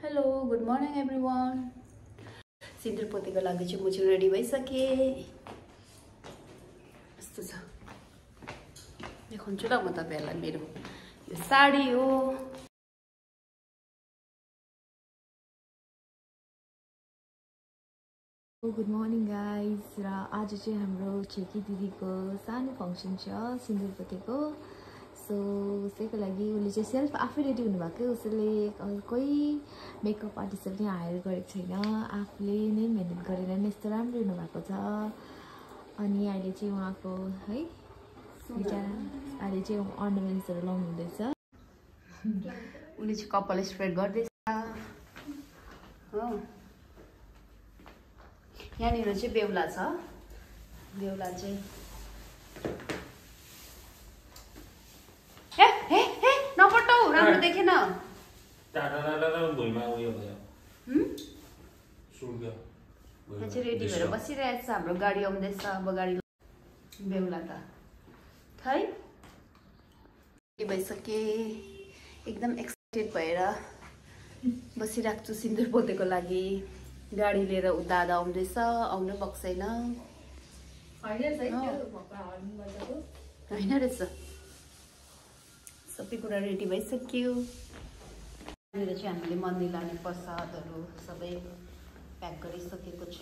Hello good morning everyone. सिन्दुर पोतेको लागि चाहिँ म चाहिँ रेडी भइसकेँ। यस्तो छ, देखाउँछु ल म तपाईहरुलाई। मेरो यो साडी हो। Good morning guys. र आज चाहिँ हाम्रो छेकी दिदीको सानो फङ्सन छ सिन्दुर पोतेको। सो उसैको लागि उसले चाहिँ सेल्फ आफै रेडी हुनुभएको। उसले कोही मेकअप आर्टिस्टहरू पनि हायर गरेको छैन, आफूले नै मेहनत गरेर नै यस्तो राम्रो हुनुभएको छ। अनि अहिले चाहिँ उहाँको है विचार अहिले चाहिँ अर्नामेन्ट्सहरू लाउनु हुँदैछ। उसले चाहिँ कपाल स्प्रेड गर्दैछ हो। यहाँनिर चाहिँ बेहुला छ। बेहुला चाहिँ नपटौ, राम्रो देखेन। यहाँ चाहिँ रेडी भएर बसिरहेको छ। हाम्रो गाडी आउँदैछ। अब गाडी बेहुला त खै रेडी भइसके। एकदम एक्साइटेड भएर बसिरहेको छु सिन्दुर पोतेको लागि। गाडी लिएर दादा आउँदैछ, आउनु भएको छैन। होइन रहेछ, सबै कुरा रेडी भइसक्यो। यहाँनिर चाहिँ हामीले मन्दिर लाने प्रसादहरू सबै प्याक गरिसकेको छ।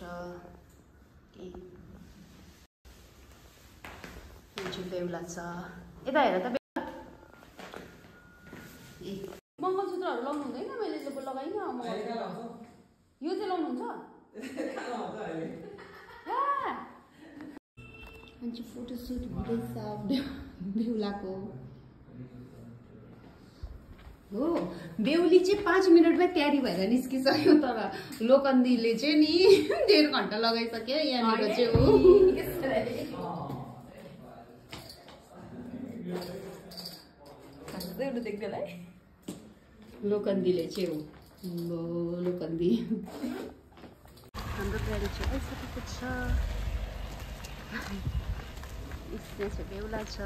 यो चाहिँ बेहुला छ। यता हेर त बेहुला। ए मङ्गलसूत्रहरू लाउनु हुँदैन? मैले लगाइनँ। यो चाहिँ लाउनुहुन्छ? मान्छे फोटोसुट हुँदैछ बेहुलाको हो। बेहुली चाहिँ 5 मिनटमै तयारी भएर निस्किसक्यो। तर लोकन्दीले चाहिँ नि 1.5 घन्टा लगाइसक्यो। यहाँनिर चाहिँ हो लोकन्दीले चाहिँ हो। लोकन्दी हाम्रो गाडी चाहिँ आइसकेको छ। यसमा चाहिँ बेहुला छ।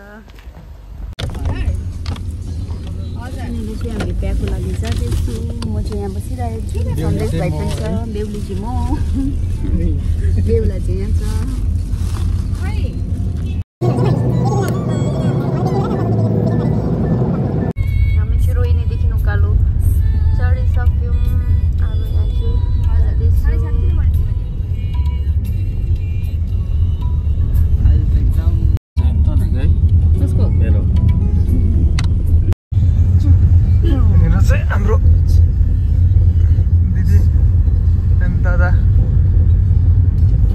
यहाँनिर चाहिँ हामी बिहाको लागि जाँदैछु। म चाहिँ यहाँ बसिरहेको छु। सन्देश भाइ पनि छ। बेहुली चाहिँ म, बेहुला चाहिँ यहाँ छ। हामी चाहिँ रोहिनीदेखि उकालो चढिसक्यौँ। अब यहाँ चाहिँ जाँदैछु। हाम्रो दिदी अनि दादा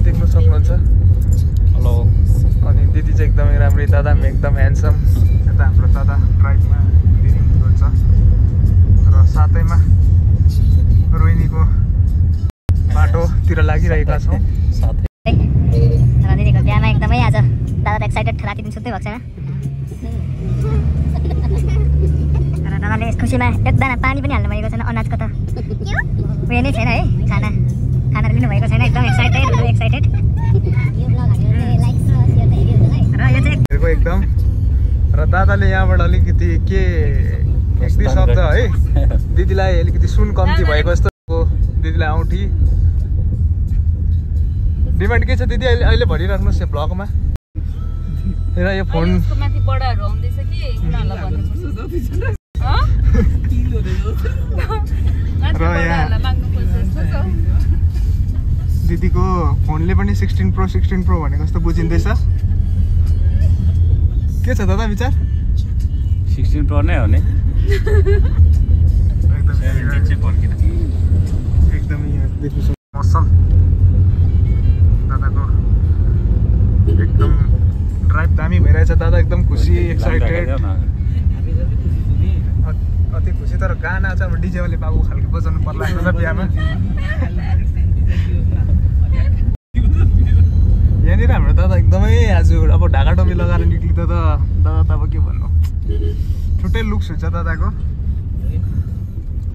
देख्न सक्नुहुन्छ। हेलो। अनि दिदी चाहिँ एकदमै राम्रै, दादा पनि एकदम ह्यान्डसम। यता हाम्रो दादा ड्राइभमा दिदी हुनुहुन्छ र साथैमा रोहिणीको बाटोतिर लागिरहेका छौँ। दिदीको बिहामा एकदमै आज दादा त एक्साइटेड, राति दिन सुत्दै भएको छैन। दादाले खुसीमा एक दाना पानी पनि हाल्नु भएको छैन। अनाजको त उयो नै छैन है। खाना लिनुभएको छैन। एकदम एक्साइटेड र यो चाहिँ एकदम। र दादाले यहाँबाट अलिकति के एक दुई शब्द है दिदीलाई अलिकति सुन कम्ती भएको जस्तो। दिदीलाई औँठी डिमान्ड के छ दिदी अहिले भनिराख्नुहोस् यो ब्लगमा। र यो फोन माथि बडाहरू आउँदैछ कि उनीहरूलाई भन्नुपर्छ। र यहाँ दिदीको फोनले पनि 16 प्रो भनेको जस्तो बुझिँदैछ। के छ दादा विचार? 16 प्रो नै हो नि। एकदम यहाँ देख्नु सक्छ मसल दादाको। एकदम ड्राइभ दामी भइरहेछ। दादा एकदम खुसी, एक्साइटेड, अति खुसी। तर गाना चाहिँ अब डिजेवाले बाबु खालको बजाउनु पर्ला जस्तो बिहामा। यहाँनिर हाम्रो दादा एकदमै आज अब ढाका टोपी लगाएर निक्लिँदा त दादा त अब के भन्नु, छुट्टै लुक्स हुन्छ दादाको।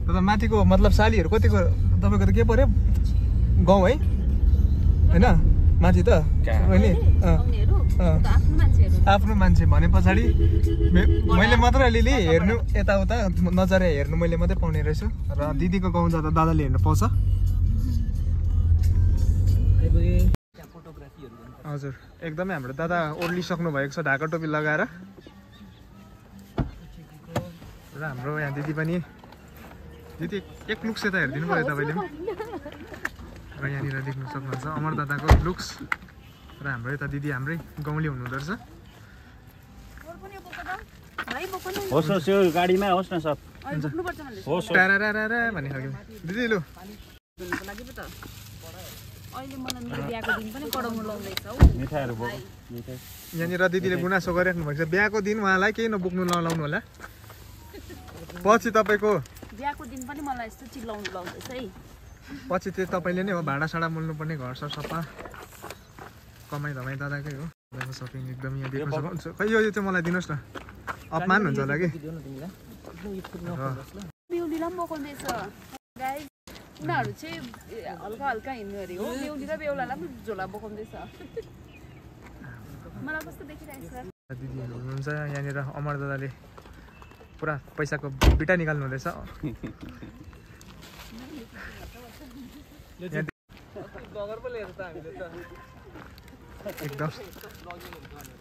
दादा माथिको मतलब सालीहरू कतिको तपाईँको त के पऱ्यो? गाउँ है होइन? माथि त अनि आफ्नो मान्छे भने पछाडि मैले मात्र अलिअलि हेर्नु यताउता नजरिया हेर्नु मैले मात्रै पाउने रहेछु र दिदीको गाउँ जाँदा दादाले हेर्नु पाउँछ। हजुर एकदमै हाम्रो दादा ओर्लिसक्नु भएको छ ढाका टोपी लगाएर र हाम्रो यहाँ दिदी पनि दिदी एक लुक्स यता हेरिदिनु पऱ्यो तपाईँले र यहाँनिर देख्न सक्नुहुन्छ अमर दादाको लुक्स र हाम्रो यता दिदी हाम्रै गाउँले हुनुहुँदो रहेछ। होस् होस् यो गाडीमा होस् न सब होस् टारारारा भन्ने खालको दिदी लु मिठाईहरू बोक यहाँनिर दिदीले गुनासो गरिराख्नु भएको छ बिहाको दिन उहाँलाई केही नबोक्नु नलाउनु होला पछि तपाईँको बिहाको दिन पनि मलाई यस्तो चिल्लाउनु लाउँदैछ है पछि त्यो तपाईँले नै हो भाँडासाँडा मोल्नुपर्ने घर सफा कमाइ धमाइ दादाकै हो सपिङ एकदम यहाँ देख्न सक्नुहुन्छ खै यो चाहिँ मलाई दिनुहोस् न अपमान हुन्छ होला कि बेहुलीलाई पनि बोकाउँदैछ गाइस उनीहरू चाहिँ हल्का हल्का हिँड्नु अरे हो बेहुली र बेहुलालाई पनि झोला बोकाउँदैछ मलाई कस्तो देखिरहेको छ दिदीहरू हुनुहुन्छ यहाँनिर अमर दादाले पुरा पैसाको बिटा निकाल्नु हुँदैछ एकदम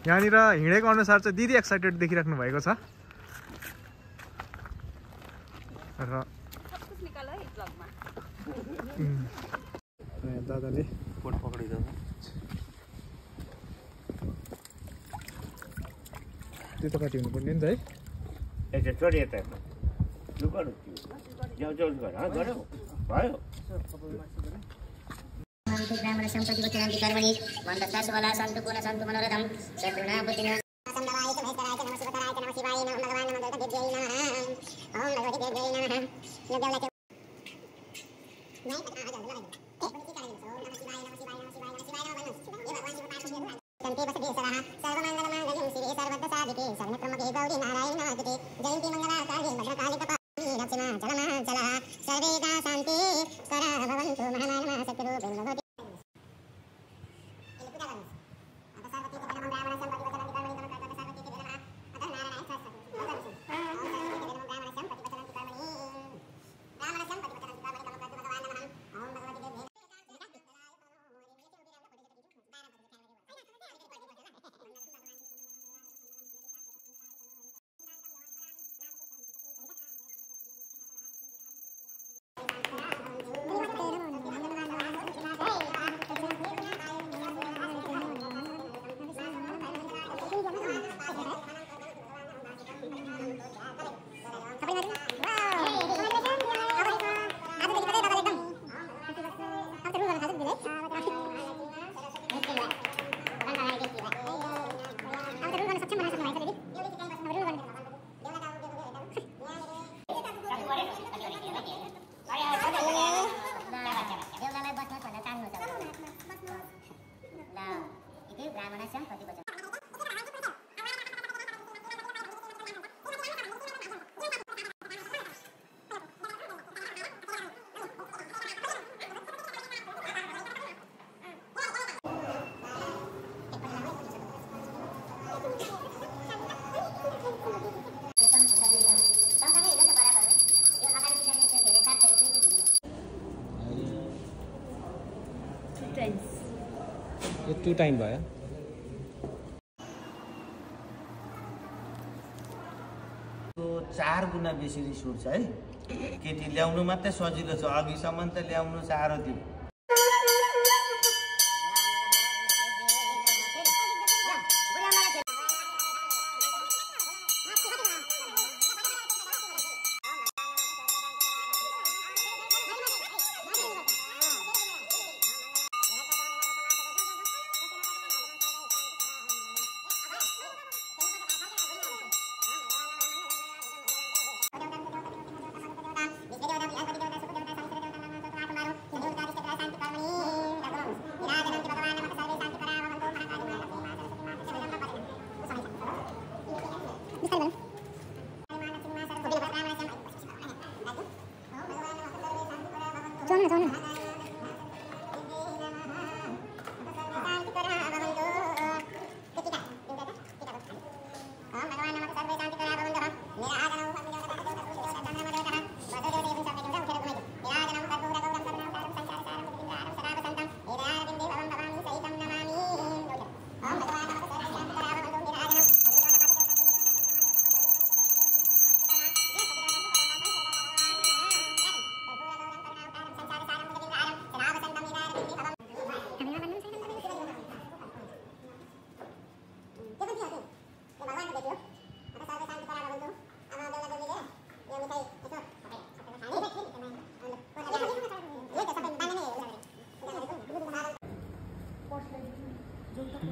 यहाँनिर हिँडेको अनुसार चाहिँ दिदी एक्साइटेड देखिराख्नु भएको छ र दादाले कोट पक्रिन्छ त्यो त कति हुनुपर्ने नि त है एकचोटि यता लु गर्नु जाऊ जाऊ गरौँ भयो ब्राह्मण सम्पत्तिको चरन्ति कर्मणि मन्दस्ता सुबला सन्तु गुण सन्तु मनोरथम शत्रुना बुद्धिना सम्दवाय महेश्वराय नमः शिवाय नमः शिवाय नमः भगवान् नमः देव्यै नमः ओम भगवती देव्यै नमः यो देवला यो 2 टाइम भयो तो 4 गुना बेसी रिस उठ्छ है केटी ल्याउनु मात्रै सजिलो छ अघिसम्म त ल्याउनु साह्रो थियो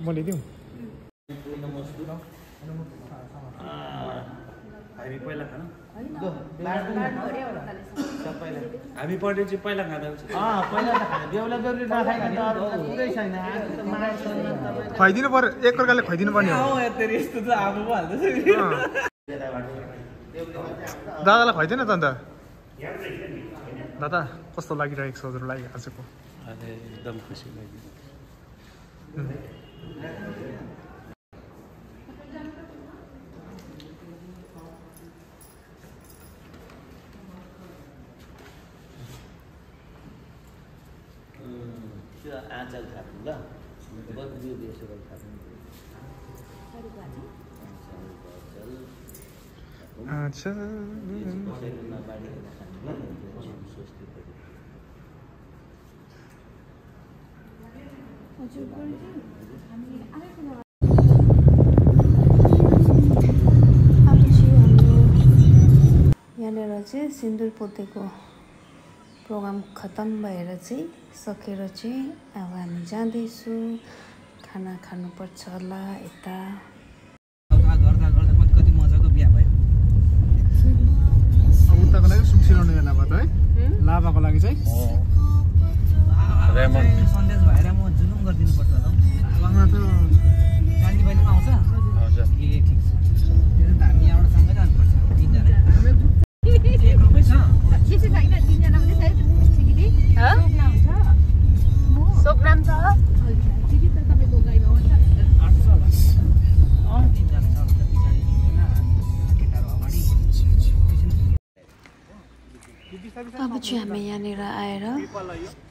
म ल्याइदिउँ हामी पहिला खानु हामी पढ्ने चाहिँ पहिला खाँदा पहिला त खाने बेहुला बेहुली नखाइकन त अरू त कुरै छैन खुवाइदिनु पर्यो एकअर्काले खुवाइदिनु पर्ने हो यस्तो त आगो पो हाल्दैछ दादालाई खुवाइदिएन त अन्त दादा कस्तो लागिरहेको छ हजुरलाई आजको एकदम खुसी लाग्यो आँचल थाप्नु ल बद्रियो बेसो थाप्नु यहाँनिर चाहिँ सिन्दुर पोतेको प्रोग्राम खत्तम भएर चाहिँ सकेर चाहिँ अब हामी जाँदैछु खाना खानुपर्छ होला यता कति मजाको बिहा भयो उताको लागि सुक सिलाउने बेला भयो त है लाभाको लागि चाहिँ सन्देश भएर म जुलुम गरिदिनु पर्छ होला लाभामा त काली बहिनी आउँछ ए ठिक छ त्यसो त हामी यहाँबाट सँगै जानुपर्छ तिनजना एक रुपैयाँ छ सोग्राम छ अब चाहिँ हामी यहाँनिर आएर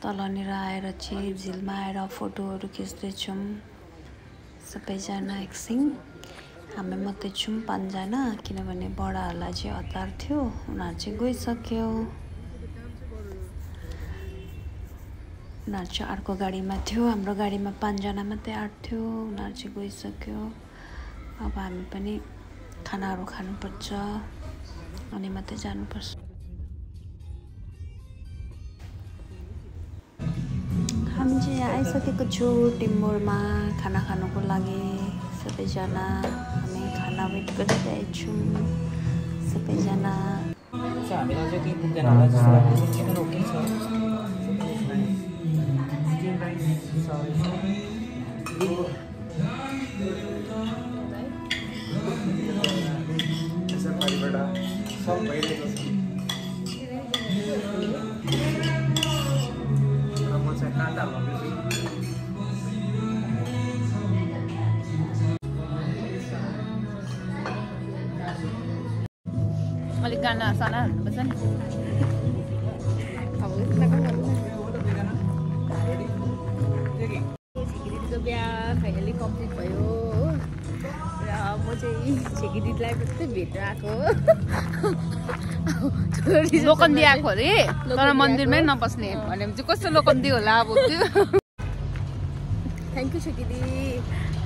तलनिर आएर चाहिँ झिलमा आएर फोटोहरू खिच्दैछौँ सबैजना एकछिन हामी मात्रै छौँ 5 जना किनभने बडाहरूलाई चाहिँ हतार थियो उनीहरू चाहिँ गइसक्यो उनीहरू चाहिँ अर्को गाडीमा थियो हाम्रो गाडीमा 5 जना मात्रै आँट्थ्यो उनीहरू चाहिँ गइसक्यो अब हामी पनि खानाहरू खानुपर्छ अनि मात्रै जानुपर्छ हामी चाहिँ यहाँ आइसकेको छु टिम्बुरमा खाना खानुको लागि सबैजना हामी खाना वेट गरिरहेछौँ सबैजना हामीलाई चाहिँ केही पुग्दैन होला जस्तो लाग्छ चिकन ओके छ सब भइरहेको छ म चाहिँ काँटा लगाउँदैछु अलिक गाना साना हाल्नुपर्छ नि छेकी बिहा फाइनली कम्प्लिट भयो हो र म चाहिँ छेकी दिदीलाई मात्रै भेट्न आएको लोकन्दी आएको अरे तर मन्दिरमै नबस्ने भनेपछि कस्तो लोकन्दी होला अब त्यो थ्याङ्क यू छेकी दिदी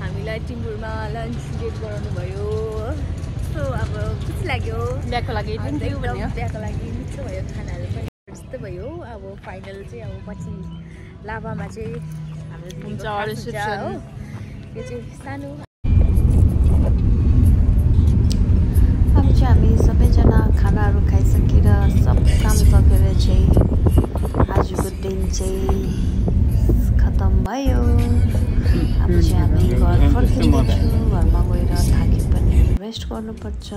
हामीलाई टिम्बुरमा लन्च डेट गराउनु भयो सो अब खुसी लाग्यो बिहाको लागि बिहाको लागि मिठो भयो खानाहरू पनि जस्तै भयो अब फाइनल चाहिँ अब पछि लाभामा चाहिँ हुन्छ हो यो चाहिँ सानो अब चाहिँ हामी सबैजना खानाहरू खाइसकेर सब काम सकेर चाहिँ आजको दिन चाहिँ खत्तम भयो अब चाहिँ हामी घर फर्किँदैछौँ घरमा गएर थाके पनि रेस्ट गर्नुपर्छ